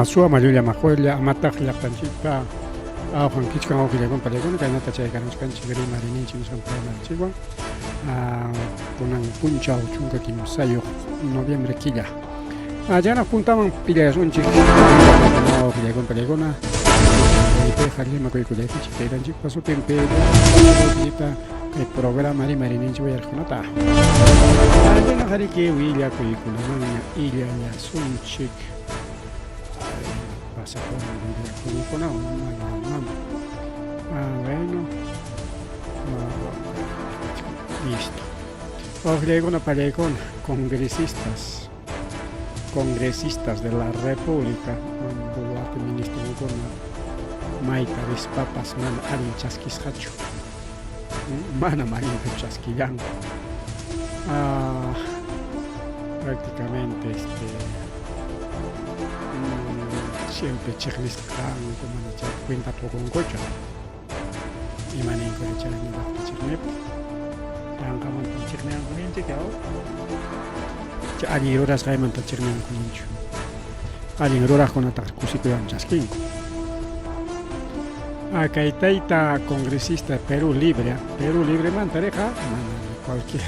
Suama llulla maqulla amataq llapanchikpa awqan kichkan awqillaykuna pallaykuna kaynata chaykaramachkanchik rimarininchik nisqan programanchikwan kunan punchaw 13 noviembre killa. Chayna puntaman pillayasunchik awqillaykuna pallaykuna piqa rimakuykullaykichik taytanchikpa sutinpi kay programa rimarininchik uyariqkunata. Chaynaqa riki willakuykunamanña illallasunchik. Pasapun willakuykunawan mana. Ah, bueno. Listo. Wawqillaykuna pallaykuna, congresistas, congresistas de la República, Boluarte ministronkuna mayta rispapas mana allin chaskisqachu. Manam allinta chaskillanku. Ah, prácticamente este siempre chiqnisqa kanku, mana chay cuenta tukunkuchu. Ima ninku chay ñuqapta chiqniptin. Yanqamanta chiqniwanku ninchik aw. Chay allin rurasqaymanta chiqniwanku ninchu. Allin ruraqkunataqa kusikuywan chaskinku. Ah, kay tayta congresista Perú Libre, Perú Libremanta riqa, mana cualquier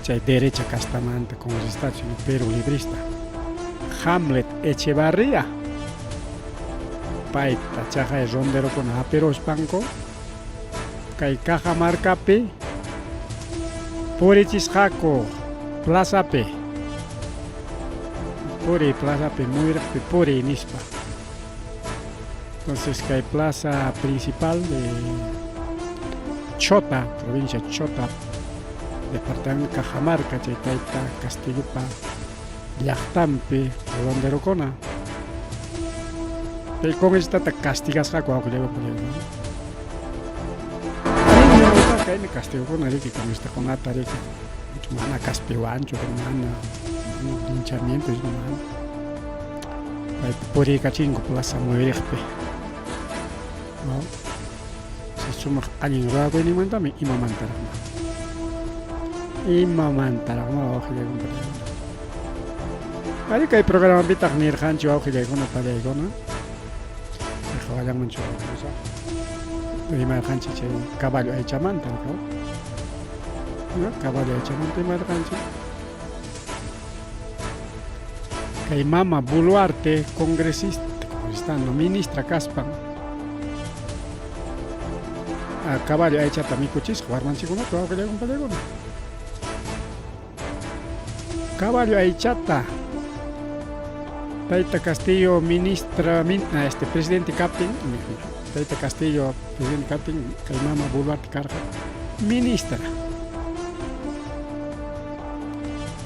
chay derecha castamanta congresista, sino Perú Librista. Hamlet Echevarría. Payta chaqay ronderokuna hapiruspanku kay Cajamarcapi purichisqaku plazapi. Puriy plazapi muyriqpi puriy nispa. Entonces kay plaza principal de Chota, provincia Chota, departamento Cajamarca, chay tayta Castillopa llaqtanpi ronderokuna. Chay congresistata castigasqaku awqillaywan Kaymi castigokuna riki congresistakunata riki mana kaspiwanchu mana linchamiento mana payta puriykachinku plaza muyuriqpi no chay sumaq allin rurakuyninmantami imamantaraqma imamantaraqma wawqillaykuna Ari kay programapitaq nirqanchik wawqillaykuna pallaykuna qhawallanman churaykusaq rimarqanchik chay caballo aychamanta no caballo aychamanta rimarqanchik kay mama Boluarte congresista congresista no ministra kaspan a caballo aychata mikuchisqa warmanchikkunata wawqillaykuna pallaykuna Caballo aychata Tayta Castillo ministra min, este presidente kaptin Tayta Castillo presidente kaptin kay mama Boluarte karqa ministra.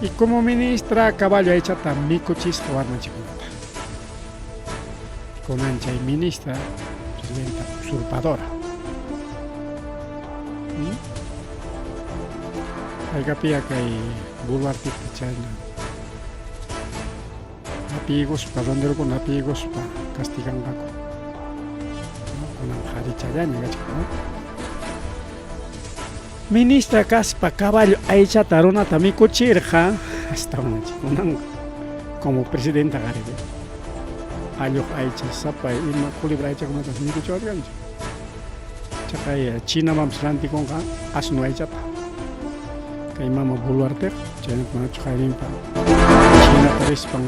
Y como ministra caballo aychata mikuchisqa warmanchikkunata. Kunan chay ministra presidenta usurpadora. Haykapiya kay Boluarteta chayna hapiykuspa, ronderokuna hapiykuspa castiganqaku. Kunan qharichallaña kachkan, no? Ministra kaspa caballo aychata runata mikuchirqa, hasta kunan como presidenta qaripi alluq aycha sapa ima culebra aychakunatas mikuchiwarqanchik. Chaqay Chinamanpas rantikunqa asno aychata. Kay mama Boluarteqa chaynata manachu qayrinpa Chinata rispan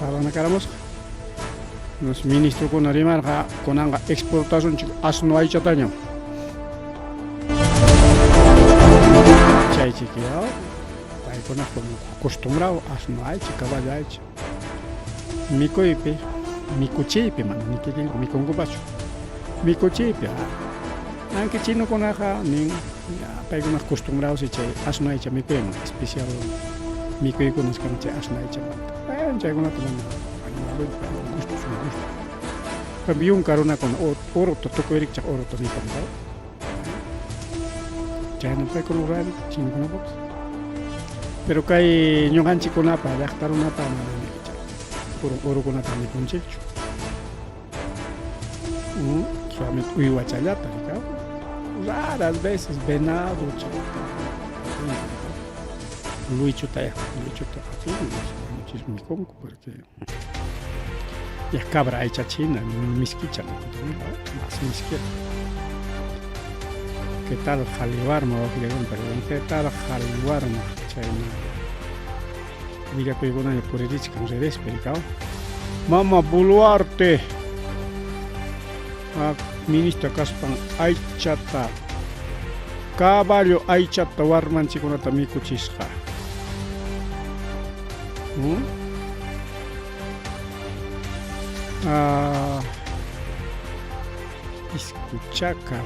parlanakaramusqa. Nos ministrokuna rimarqa kunanqa exportasunchik asno aychatañam. Chaychiki paykuna como acostumbrado asno aycha, caballo aycha. Mikuypi, mikuchiypi mana ni kikinku mikunkupachu. Mikuchiypi aunque chinokunaqa nin paykuna acostumbrados chay asno aycha mikuyman, especial mikuykunas kan chay asno aychamanta. Chaykunata mana gustos son gustos. Cambio yunka runakuna uruta tukuy rikchaq uruta mikunku. Chayna paykuna rurani chinokunapapas. Pero kay ñuqanchikkunapa llaqta runapa manami urukunata mikunchikchu. Solamente uywachallata raras veces venado chayta luychuta luychuta hapin wañuchispa mikunku porque Ya cabra aychachina miskicha más miskira. ¿Qué tal qhaliwarma waqllakuna? ¿Qué tal qhaliwarma? Chayna willakuykunaña puririchkan redespi rikaw. Mama Boluarte ministra kaspan aychata caballo aychata warmanchikunata mikuchisqa. ¿Mm? Ah, iskuchaka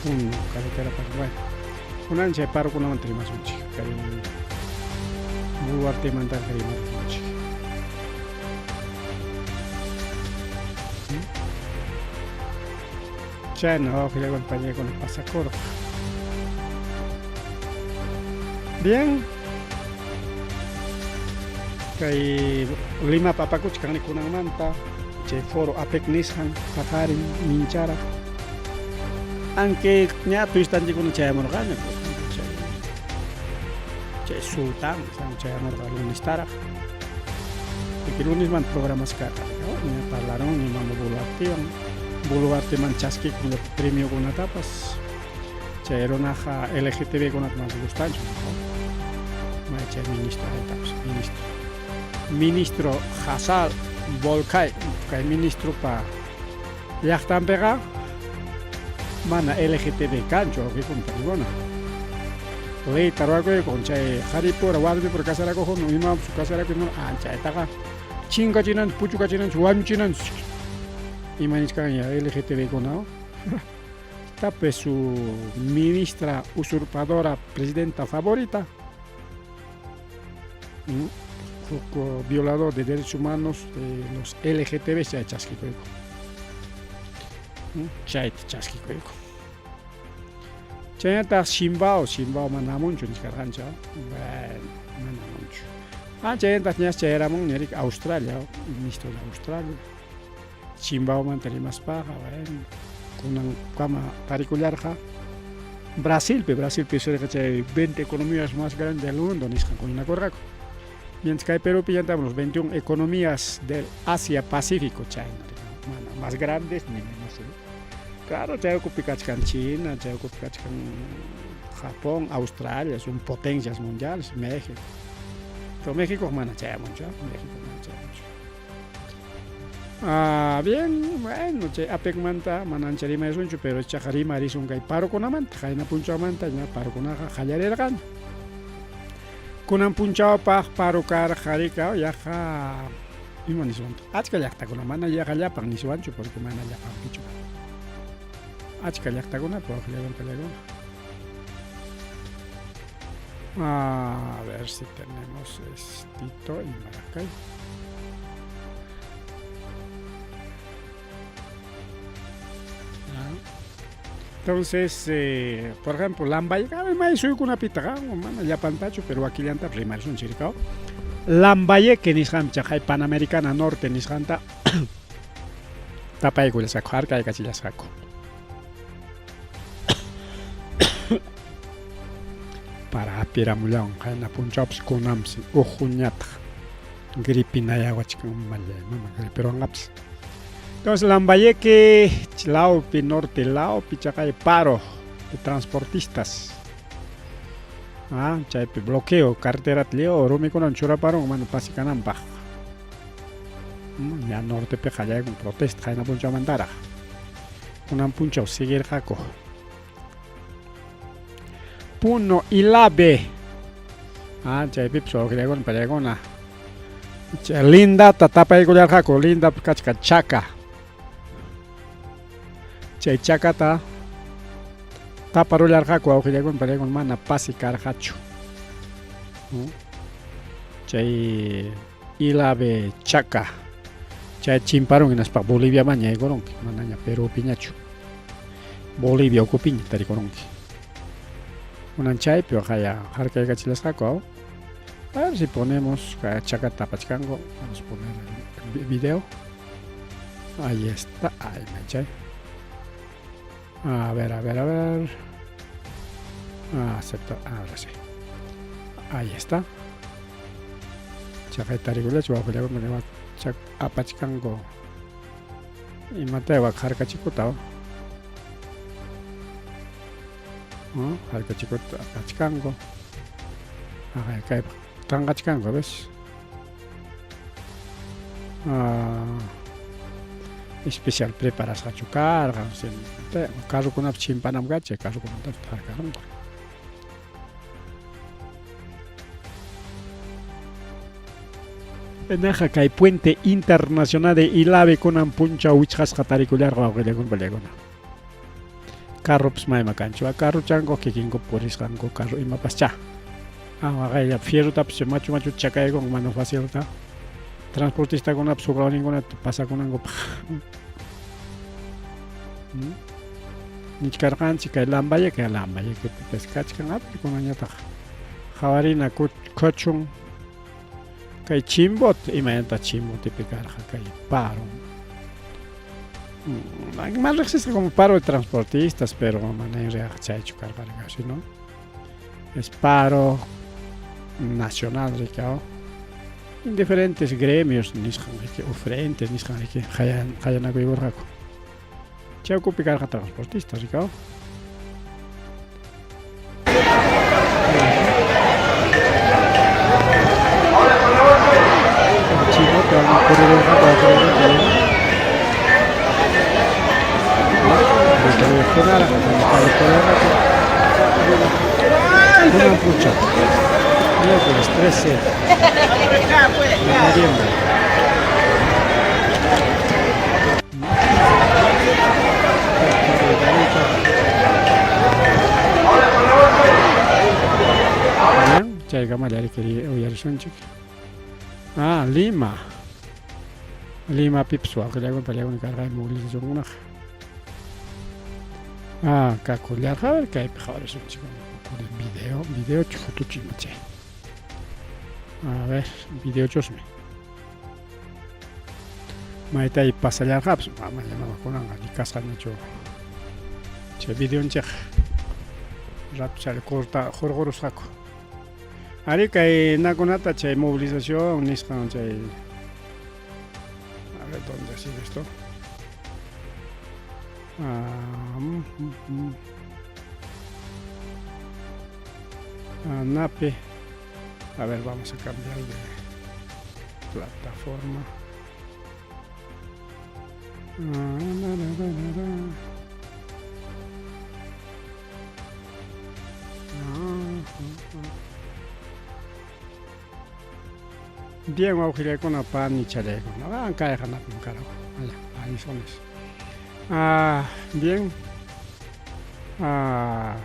Puno, carretera Paraguay. Kunan chay parokunamanta rimasunchik. Kay Boluartemantaqa rimasunchik. Chayna wawqillakuna pañaykuna pasakurqa. Bien. Kay Limapa apakuchkan kunanmanta chay foro APEC nisqan paqarin mincharaq. Aunque ña turistanchikkuna chayamurqaña, por ejemplo, chay chay sultán chayamurqa lunestaraq. Porque lunesmanta programas karqa, ña parlaron ña mama Boluartewan, Boluarteman chaskikun premiokunatapas. Chay runaqa LGTB kunata mana gustanchu, may chay ministro aytapas, ministro. Ministro Hasal Volkay, kay ministropa llaqtanpiqa mana LGTB kanchu wawqikuna panikuna. Leyta ruwakuykun chay qharipura warmipura casarakuqkuna imapas casarakuy anchaytaqa chinkachinanchik puchukachinanchik wañuchinanchik ima nichkanña LGTB kuna. Tape su ministra usurpadora presidenta favorita huk violador de derechos humanos de los LGTB chay chaskikuyku. Chayta chaskikuyku. Chaynataq Shimbao, Shimbao mana hamunchu nichkarqanchik, bueno, mana hamunchu. Ah, chaynataq ñas chayaramun ñarik Australia, ministro de Australia. Chimbaomanta rimaspaqa, bueno, kunankama tarikullarqa Brasilpi, Brasilpi sirqa chay 20 economías más grandes del mundo nisqan huñunakurqaku. Mientras kay Perupi ya estamos los 21 economías del Asia Pacífico, chayna, mana más grandes ni menos. Claro, chay ukupi kachkan China, chay ukupi kachkan Japón, Australia, son potencias mundiales, México. Pero México mana chayamunchu, México mana chayamunchu. Ah, bien, bueno, chay APECmanta mana ancha rimarisunchu, pero ichaqa rimarisun kay parokunamanta, qayna punchawmanta ña parokunaqa qallarirqan. Kunan punchawpaq paro karqa rika yaqa ima niswantaq achka llaqtakuna mana yaqa llapan niswanchu porque mana llapanpichu. Achka llaqtakunapi waqllakuna pallakuna. A ver si tenemos estito y Maracay. Entonces, por ejemplo, Lambayeque, may suyukunapitaqa mana llapantachu, pero wakillanta rimarisunchik rikaw. Lambayeque nisqanpi chaqay Panamericana Norte nisqanta tapaykullasqaku, harkaykachillasqaku. Para hapiramullawan qayna punchawpas kunanpas uhuñataq gripinayawachkan mallay mama gripiruwanqapas. Entonces Lambayeque lawpi norte lawpi chaqay paro de transportistas. Ah, chaypi bloqueo carreterata lliw rumikunawan churaparun mana pasi kananpaq. Ña nortepiqa qallaykun protesta qayna punchawmantaraq. Kunan punchaw seguirqaku. Puno Ilave. Ah, chaypipas wawqillakuna pallaykuna. Chay lindata tapaykullarqaku, lindapi kachka chaka. Chay chakata taparullarqaku wawqillakuna pallaykuna mana pasi karqachu. Chay Ilave chaka. Chay chimparun hinaspa Boliviaman yaykurunki, manaña Perupiñachu. Bolivia ukupiña tarikurunki. Kunan chaypi waqaya harkaykachillasqaku aw. A ver si ponemos chakata tapachkanku, vamos a poner el video. Ahí está, ahí me chay. A ver, a ver, a ver. Ah, aceptar. Ahora sí. Ahí está. Chaqay tarikullachu wawqillakuna apachkanku imata wak harkachikuta. Harkachikuta apachkanku. Aqay kaypaq tanqachkanku, ves? Ah, especial preparasqachu karqa, carrokunapas chimpanam kacha, carrokunatapas harkarunku. Naqa kay puente internacional de Ilave kunan punchaw wichqasqa tarikullarqa wawqillakuna pallakuna. Carropas mayma kanchu, carrochanku kikinku purisqanku carro imapaschá. Ah, waqaylla fierrotapas machu machu chakaykunku mana facilta. Transportistakunapas huk lawninkunata pasakunankupaq. Nichkarqanchik kay Lambayeque, Lambayequepipas kachkan kunanñataq qawarina kuchun kay Chimbote, imaynata Chimbotepi karqa kay paro. Más riqsisqa como paro de transportistas, pero mana en realidad chaychu karqa casi, ¿no? Es paro nacional, rikao. En diferentes gremios nisqan riki, o frentes nisqan riki, qayanakuykurqaku. Chaykupi karqa transportistas, rikao. Chimbote, Kunan punchaw, miércoles 13 de noviembre. Bien, chaykamalla uyarisunchik. Ah, Lima. Limapipas wawqillakuna pallakuna karqa movilizacionkunaqa. Ah, kakullarqa, a ver kaypi qhawarisunchik. Video, videochu fotochu ima chay. A ver, videochusmi. Maytay pasallarqapas, mama kunanqa ni kasqañachu. Chay videonchik rato chay corta hurqurusqaku. Ari kay nakunata chay movilización nisqan chay. A ver, ¿dónde sigue esto? Ah, Ah, Nape. A ver, vamos a cambiar de plataforma. Ah, na, na, na, na, na. Ah, ah, ah. Bien, wawqillakuna panichallaykuna. Ah, kayqa napim karaw. Allá, ahí son. Ah, bien. Ah,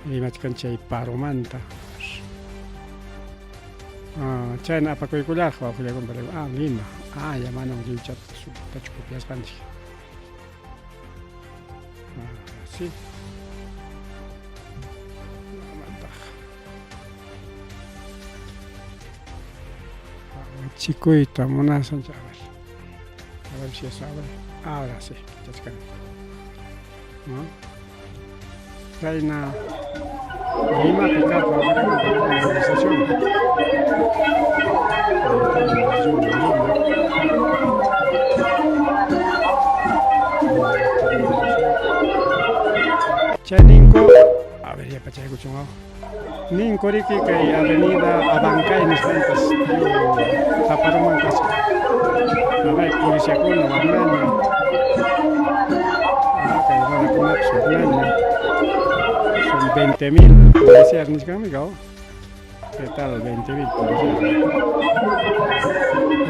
rimachkan chay paromanta. Ah, chayna apakuykullarqa wawqillakuna. Ah, Lima. Ah, ya manam lliwchata sutachu copiasqanchik. Ah, sí. Mantaq. Chikuyta munasan, a ver. A ver si eso abre. Ahora sí, chachkan. ¿No? Reina Lima karqa movilización. Ahí está, movilización de Lima. Chay ninko, a ver, ya pachaykuchun Ninko riki kay avenida Abancay nisqantas taparuman kasqa. Naqay policiakuna waqnaña. Kay runakunapas waqnaña. Son 20.000 policías nisqanmi kaw. ¿Qué tal? 20.000 policías.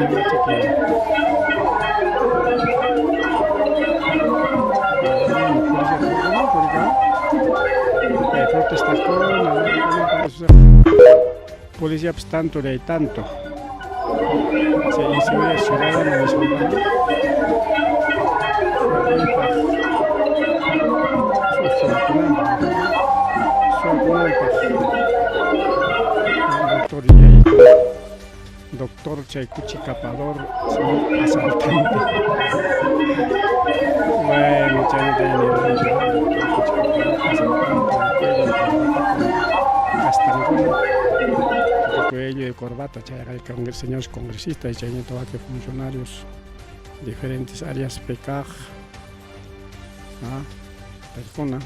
Imachiki. Policía pues tanto de tanto. Sí, inseguridad ciudadana nisqanku. Suwakunanpaq. Suwakunanpaq. Doctor. Doctor chay kuchi capador, señor asaltante. Bueno, chaynata nirqanku. Kuchi capador, asaltante, de cuello y corbata con castankuna. De cuello y corbata, chayqa señores congresistas y chaynata wakin funcionarios diferentes áreas PKJ, paykuna.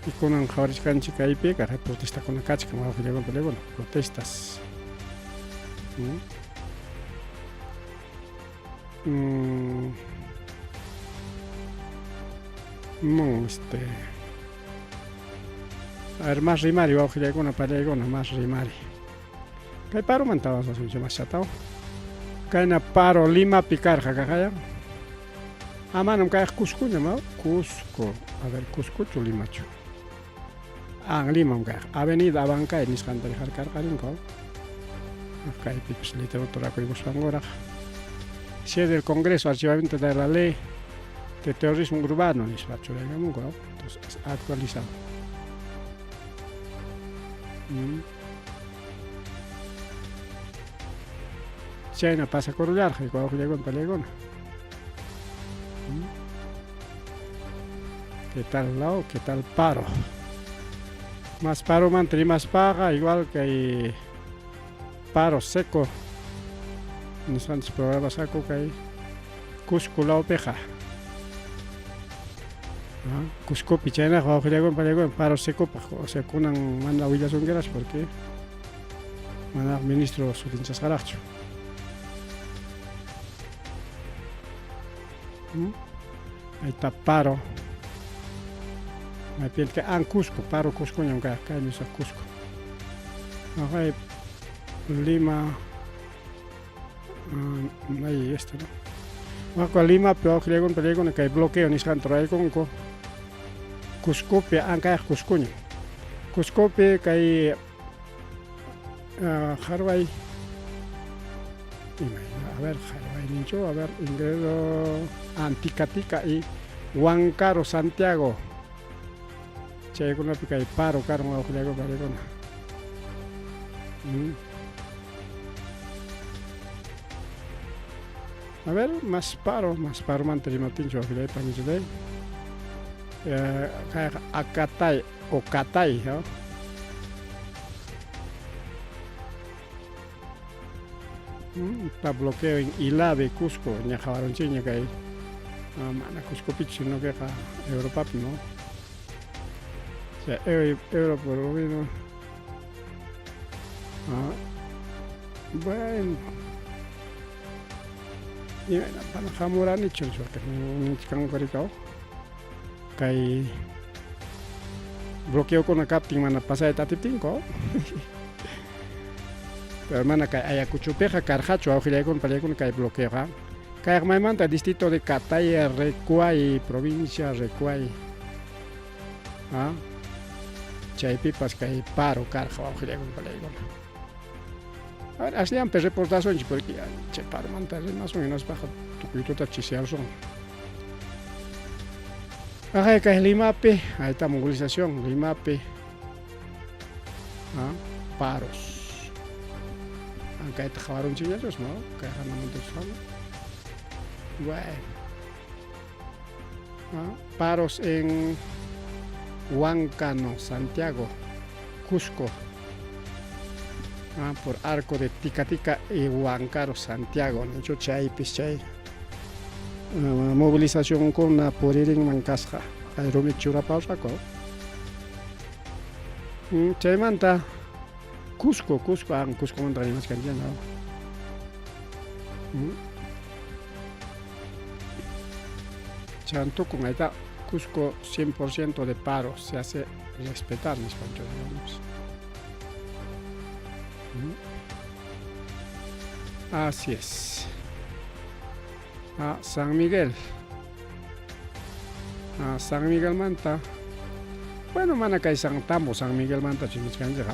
Y kunan qhawarishkanchik kaypi kay protestakuna kachkan wawqillakuna panikuna protestas. No, este a ver, más rimari wawqillaykuna pallaykuna más rimari. Kay paromanta avanzasunchik más chataw. Kayna paro Limapi karqa kaqaya. Ah, manam kayqa Cuscoñam, ¿no? Cusco. A ver, Cuscochu Limachu. Ah, Limam kayqa. Avenida Abancay nisqanta riqarkarqarinku. Kaypipas literatura rakuykuspankuraq. Sede del Congreso, archivamiento de la ley de terrorismo urbano nispa churaykamunku. Entonces, actualizado. Chayna pasakurullarqa wawqillaykuna palaykuna. ¿Qué tal lao? ¿Qué tal paro? Más paromanta rimaspaqa igual kay paro seco nisqanchis programasqaku kay Cusco lawpiqa. Cuscopi chaynaqa wawqillaykuna palaykuna paro secopaq, o sea kunan mana willasunkiraqchu porque manaraq ministro sutinchasqaraqchu. Ahí está paro. Maypi an Cusco, paro Cuscoñam kay kaymi Cusco. Ay Lima ahí este, ¿no? Waqwa Limapi wawqillaykuna pallaykuna kay bloqueo nisqanta ruraykunku. Cuscopi ankayaq Cuscoñam. Cuscopi kay Harway a ver Harway ninchu a ver ingreso Anticatica y Huancaro Santiago chaykunapi kay paro karan wawqillaykuna pallaykuna. A ver, más paro, más paromanta rimaptinchu wawqillay panichalay. Kayqa Acatay o Catay, ¿no? Está bloqueo en Ilave, Cusco, ña qhawarunchikña kay mana Cuscopichu, sino que Europapi, ¿no? O sea, euro por lo menos. Bueno. Imayna mana hamuranichu nispa nichkanku kay bloqueokuna kaptin mana pasayta atiptinku. Pero mana kay Ayacuchopiqa karqachu wawqillaykuna pallaykuna kay bloqueoqa. Kayqa maymanta distrito de Catay, Recuay, provincia Recuay. Chaypipas kay paro karqa wawqillaykuna pallaykuna. A ver, asllanpi reportasunchik porque chay paromanta rimasun hinaspaqa tukuy tuta chisiyarsun. Ajay kay Limapi, ahí está movilización, Limapi, paros. Kayta qhawarunchikñachus, ¿no? Kay hanamanta Bueno. Paros en Huáncano, Santiago, Cusco. Por arco de Tica y Huancaro, Santiago. Nichu chaypis chay movilizacionkuna puririnman kasqa. Kay rumi churapawsqaku. Chaymanta Cusco, Cusco, Cuscomanta rimachkanchik, ¿no? Chantukun, ahí está, Cusco 100% de paro, se hace respetar, nispancho, digamos. Así es. A San Miguel. A San Miguel Manta. Bueno, mana kay San Tambo, San Miguel Manta chimichkanchik,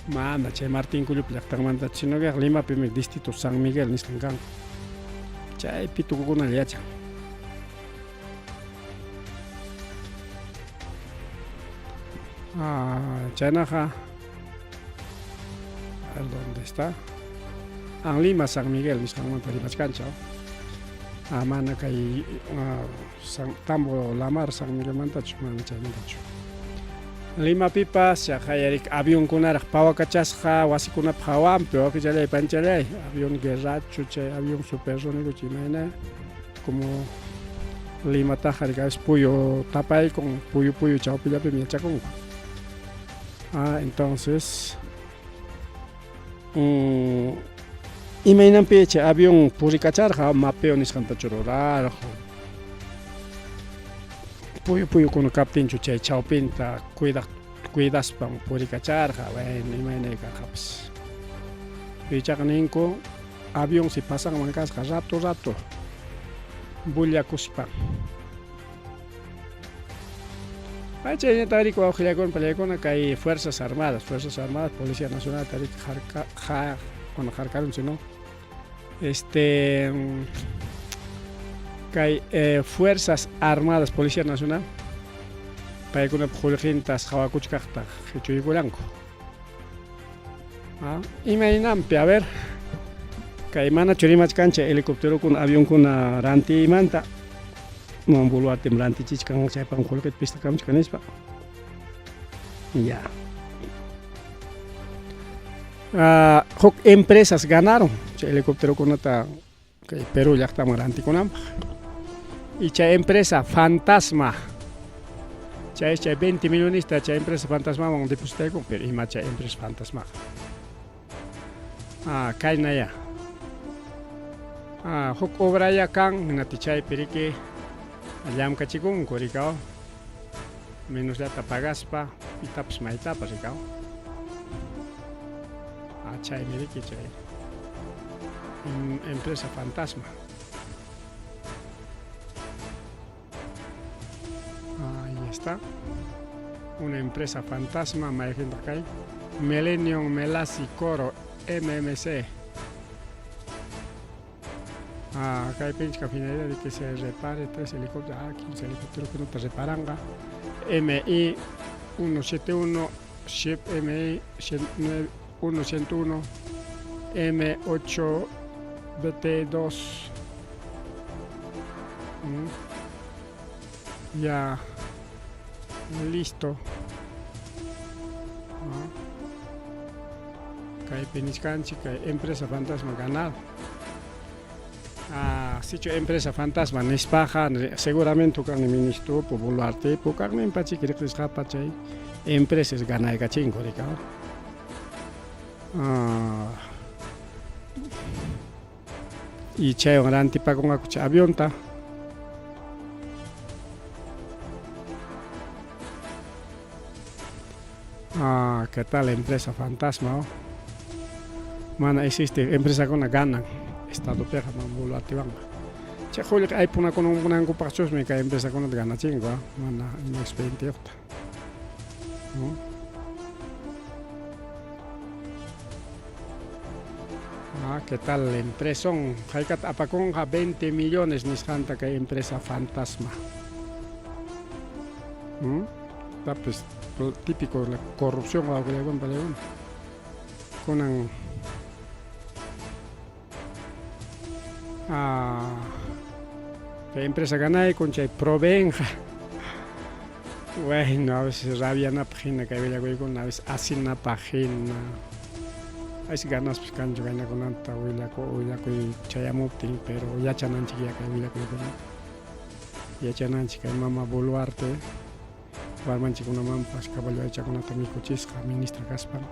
mana chay Martín Kullupi llaqtanmanta, sino que Limapimi distrito San Miguel nisqan kan. Chaypi tukukunalla yachan. Chaynaqa A ver dónde está. Anlima San Miguel nisqanmanta rimachkanchik. Ah, mana kay San, Tambo Lamar San Miguelmantachu, mana chaymantachu. Limapipas chaqayarik avionkunaraq pawakachasqa wasikunapa hawanpi, wawqichalay panchalay, avión guerrachu chay avión supersónico imayna como Limataqa rikawis puyu tapaykun, puyu puyu chawpillapim yachakunku. Ah, entonces imaynanpi chay avión purikacharqa mapeo nisqantachu rurarqa puyu puyukuna kaptinchu chay chawpinta cuidaq cuidaspan purikacharqa bueno imaynay karqapas ichaqa ninku avionsi pasanman kasqa rato rato bullakuspan. Chayñataq riki wawqillakuna pallaykuna kay Fuerzas Armadas, Fuerzas Armadas, Policía Nacional tariki harka, ha, bueno, harkarunchik, ¿no? Este, kay Fuerzas Armadas, Policía Nacional, paykunap qullqintas qhawakuchkaqta qichuykuranku. Ah, imaynanpi, a ver, kay manachu rimachkanchik helicópterokuna, avionkuna rantiymanta, man Boluartem rantichichkan chaypaq qullqita pistakamuchkan nispa. Ya. Ah, huk empresas ganaron chay helicópterokunata kay Perú llaqtaman rantikunanpaq. Y chay empresa fantasma chay chay 20 millonista chay empresa fantasmaman depositaykun, pero ima chay empresa fantasmaqa. Ah, kaynaya. Ah, huk obraya kan hinati chaypi riki llamkachikunku rikaw. Menosllata pagaspa pitapas maytapas rikaw. Ah, chaymi riki chay empresa fantasma. Ahí está. Una empresa fantasma, mayqintaq kay Millennium Melasi Coro MMC. Ah, kay pinchka finalidad de que se repare tres helicópteros, ah, 15 helicópteros que no te reparanqa. MI 171, Ship MI 101, M8 BT2. Ya listo. Kaypi nichkanchik kay empresa fantasma ganado. Ah, sichu empresa fantasma nispaqa seguramente hukaqnin ministropo Boluartepo hukaqninpa chiki riqsisqapa chay empresas ganaykachinku rikaw. Ah, y chaywan rantipakunqaku chay avionta. Ah, ¿qué tal empresa fantasma? Oh? Mana existe empresakuna ganan estadopiqa mana Boluartewanqa. Chay qullqi aypunakunankupaqchusmi kay empresakunata ganachinku, ah, mana ima expedienteyuqta. Ah, ¿qué tal empresón? Haykata apakunqa 20 millones nisqanta kay empresa fantasma. Tapis típico la corrupción wawqillakuna payllakuna. Kunan ah, kay empresa ganaykun chay proveenqa. Bueno, a veces rabianapaq hina kay willakuykuna, a veces asinapaq hina. A veces ganaspas kanchu kaynakunata willaku willakuy chayamuptin, pero yachananchik ya kay willakuykunata. Yachananchik kay mama Boluarte warmanchikkunamanpas caballo aychakunata mikuchisqa ministra kaspan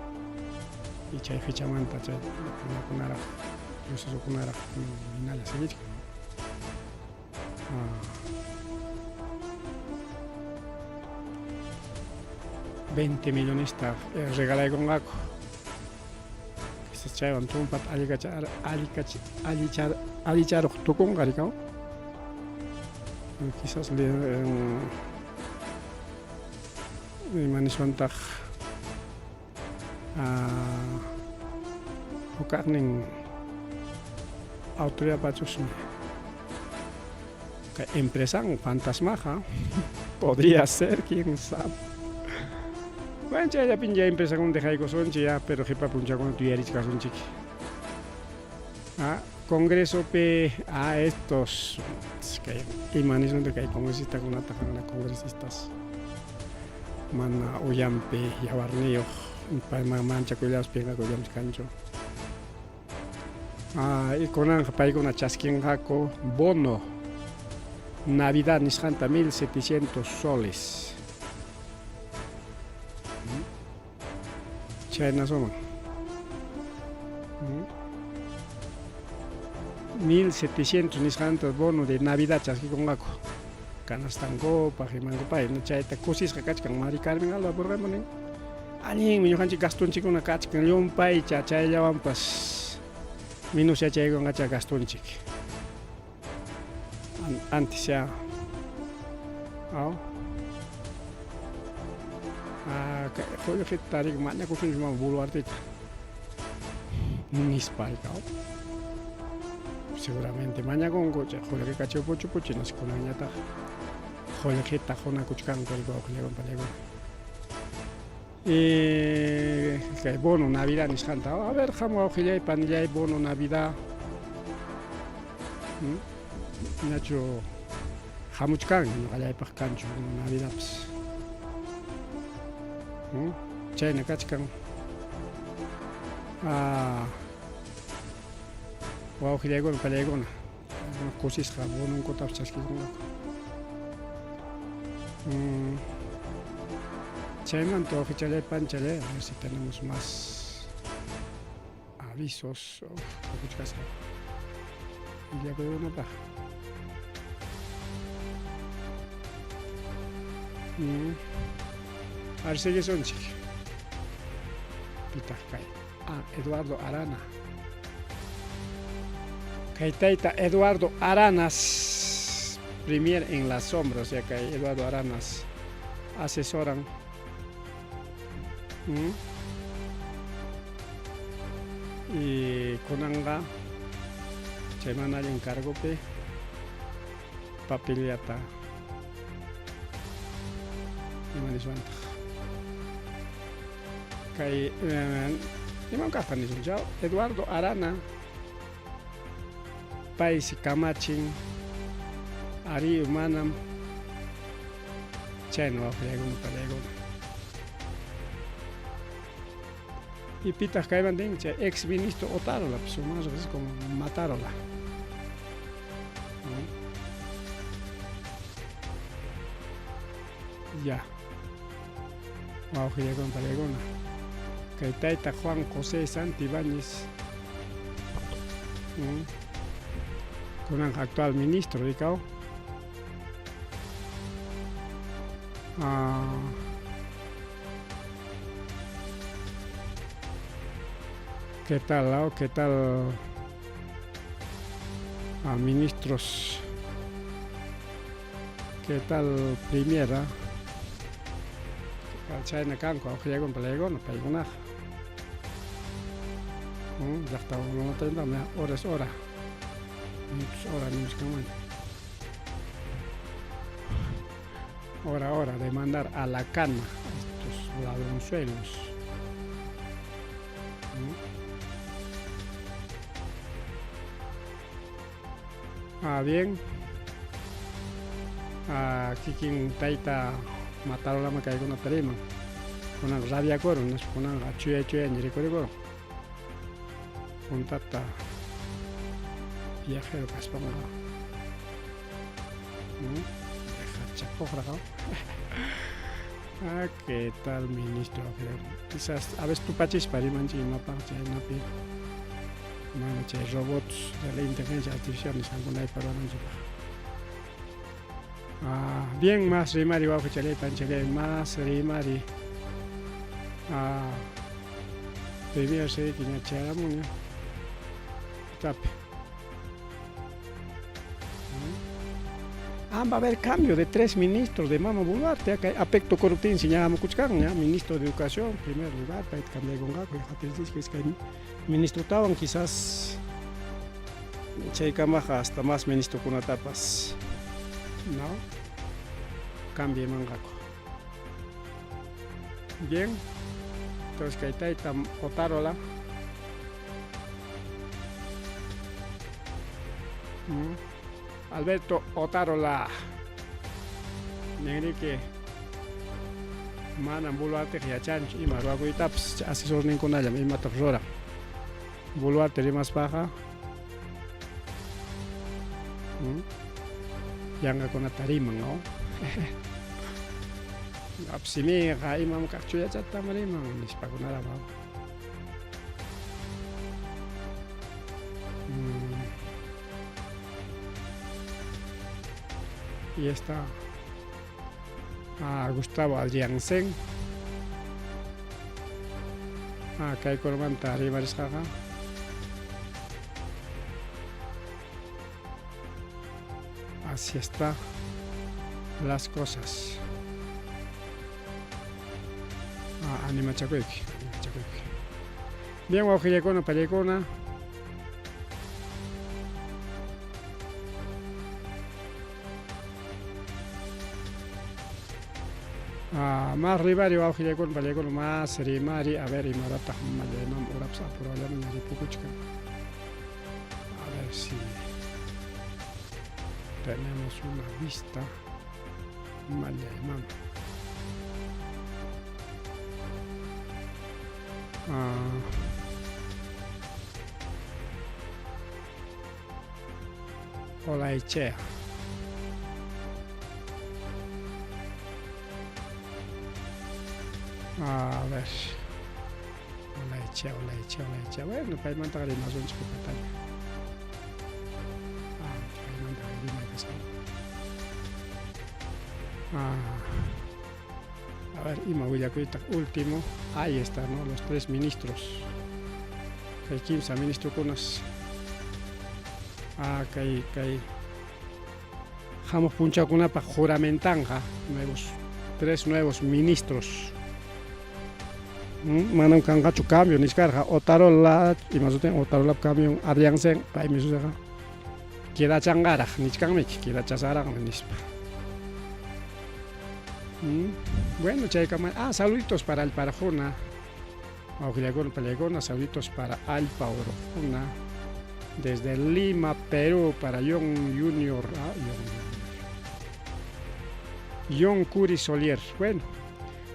y chay fechamanta chay runakunaraq procesokunaraq hinalla seguichkan. Ah. 20 millonesta regalaykunqaku. Quizás chaywan tumpata allikachar allikach allichar allicharuq tukunqa rikaw. Quizás le ima niswantaq hukaqnin autoridad pachusmi kay empresan fantasmaqa podría ser, quién sabe. Bueno. Bueno, chayllapin ya empresakuna dejaykusunchik ya, pero qipa punchawkuna yuyarichkasunchik. Ah, congresopi ah, estos kay ima nisunta kay congresistakunata qanna congresistas mana uyanpi yawarniyuq payman manchakuyllapas pinqakuyllapas kanchu. Ah, y kunanqa paykuna chaskinqaku bono Navidad nisqanta 1700 soles. Chayna suman. 1700 nisqanta bono de Navidad chaskikunqaku. Canastankupaq, imankupaq, chayta kusisqa kachkan Mari Carmen Alba Burgamo nin. Allinmi ñuqanchik gastonchikkuna kachkan llumpaycha chayllawanpas minus yachaykunqacha gastonchik. Antes ya. Aw. Ah, qullqita tarik mañakusunchik mama Boluarteta. Nispa rikaw. Seguramente mañakunku chay qullqi kachiw puchu puchu kunanñataq qullqita qunakuchkanku wawqillaykuna paniykuna. Y kay bono Navidad nisqanta. A ver, qam wawqillay panillay bono Navidad. Ñachu hamuchkan ñuqallaypaq kanchu bono Navidadpas. Chayna kachkan. Ah, wawqillaykuna panillaykuna kusisqa bononkutapas chaskikunqaku. Chaymanta wawqichallay panchallay, a ver si tenemos más avisos tukuchkasqa willakuykunapaq. A ver, siguisunchik. Pitaq kay? Ah, Eduardo Arana. Kay tayta Eduardo Aranas, premier en la sombra, o sea, kay Eduardo Aranas asesoran. Y kunanqa chay mana allin cargopi papillata ima niswantaq kay iman kaqta nisun chaw Eduardo Arana paysi kamachin ari manam chayna wawqillaykuna panillaykuna. Y pitaq kayman tin chay ex ministro Otárola pues más reqsisqa como Matarola. Ya. Wawqillaykuna panillaykuna. Kay tayta Juan José Santibáñez. Kunanqa actual ministro rikaw. Ah, ¿Qué tal, oh? ¿Qué tal a ministros? ¿Qué tal primera? Chayna kanku wawqillaykuna panillaykuna paykunaqa. Llaqta hora es hora. Minutos hora nimuchkanman. Hora hora de mandar a la cana a estos ladronzuelos. Ah, bien. Ah, kikin tayta Matarolama kaykunata riman. Kunanqa rabiakurun, nispa kunanqa chuyay chuyayña rikurikurun. Puntata viajero kaspanqa. Chapuqraq. Ah, ¿qué tal ministro? Quizás a veces tupachispa rimanchik imapaq chaynapi mana chay robots de la inteligencia artificial nisqankunaypa ruwananchikpaq. Ah, bien, más rimari wawqichalay panchalay, más rimari. Ah, primero se ña chayaramunña. Tapi. Ah, va a haber cambio de 3 ministros de Mama Boluarte. Acá apecto corruptín señalamukuchkan, ¿ya? Ministro de Educación, en primer lugar, para cambiar con es que ministro tawan quizás chaykamaqa hasta más ministro kunatapas, ¿no? Cambie manqaku. Bien. Entonces kay tayta Otárola. Alberto Otárola. Ninriki manam Boluarteqa yachanchu ima ruwakuytapas, asesorninkunallam imatapas ruran. Boluarte rimaspaqa yanqakunata riman, no? Apsimiqa imam kaq chuyachatam riman nispakunaraq. Y está Gustavo Adrianzen. Kaykunamanta rimarisqaqa. Así está las cosas. Animachakuyki, animachakuyki. Bien, wawqillakuna, pallaykuna. Más rimari wawqillakuna, pallaykuna, más rimari. A ver, imarataq mallayman urapas apurallaman ripukuchkan. A ver si tenemos una vista mallayman. Olaechea. A ver. Olaechea, Olaechea, Olaechea. Bueno, paymantaqa rimasunchik qhipataña. Paymantaqa rimay kasqa. A ver, ima willakuytaq último. Ahí está, ¿no? Los tres ministros. Kay kimsa ministrokunas. Kay kay hamuq punchawkunapaq juramentanqa nuevos tres nuevos ministros. Manam kanqachu cambio nichkarqa Otarola ima sutin Otarolap camión Adrianzen paymi susiqa quedachanqaraq nichkanmiki quedachasaraqmi nispa. Bueno, chaykama saluditos para Allpa Arjona. Wawqillakuna, pallaykuna, saluditos para Allpa Urquna desde Lima, Perú, para John Junior, John, John Curi Solier. Bueno,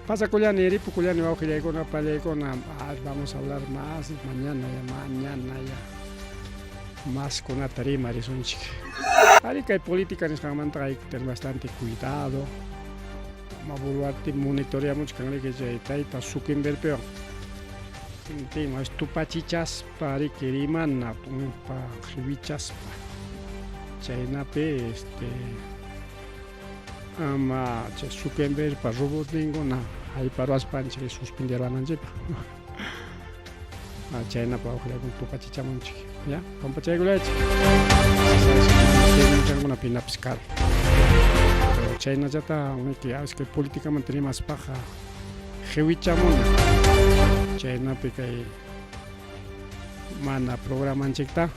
pasakullani, ripukullani, wawqillaykuna, pallaykuna. Vamos a hablar más mañana ya, mañana ya. Más kunata rimarisunchik. Ari kay política nisqanmanta hay que tener bastante cuidado. Ama Boluarte monitoreamuchkan riki chay tayta Zuckerbergpiwan. Tima tupachichaspa riki rimana tumpa qiwichaspa. Chaynapi ama chay Zuckerbergpa robotninkuna hayparuwaspanchik suspenderuwananchikpaq. Chaynapa wawqillaykuna tupachichamunchik. Ya, pampachaykullaychik. Pinapas karu. Pero chaynallata es que políticamanta rimaspaqa qiwichamuna. Chaynapi kay mana programanchikta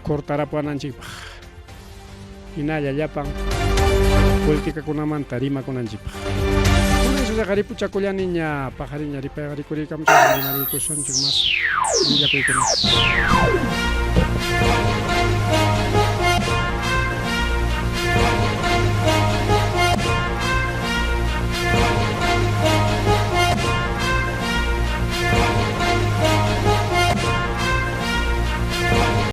cortarapuwananchikpaq. Hinalla llapan políticakunamanta rimakunanchikpaq. Kunan ripuchakullaniña paqariña ripayqa rikuriykamuchun rimariykusunchik más willakuykunata.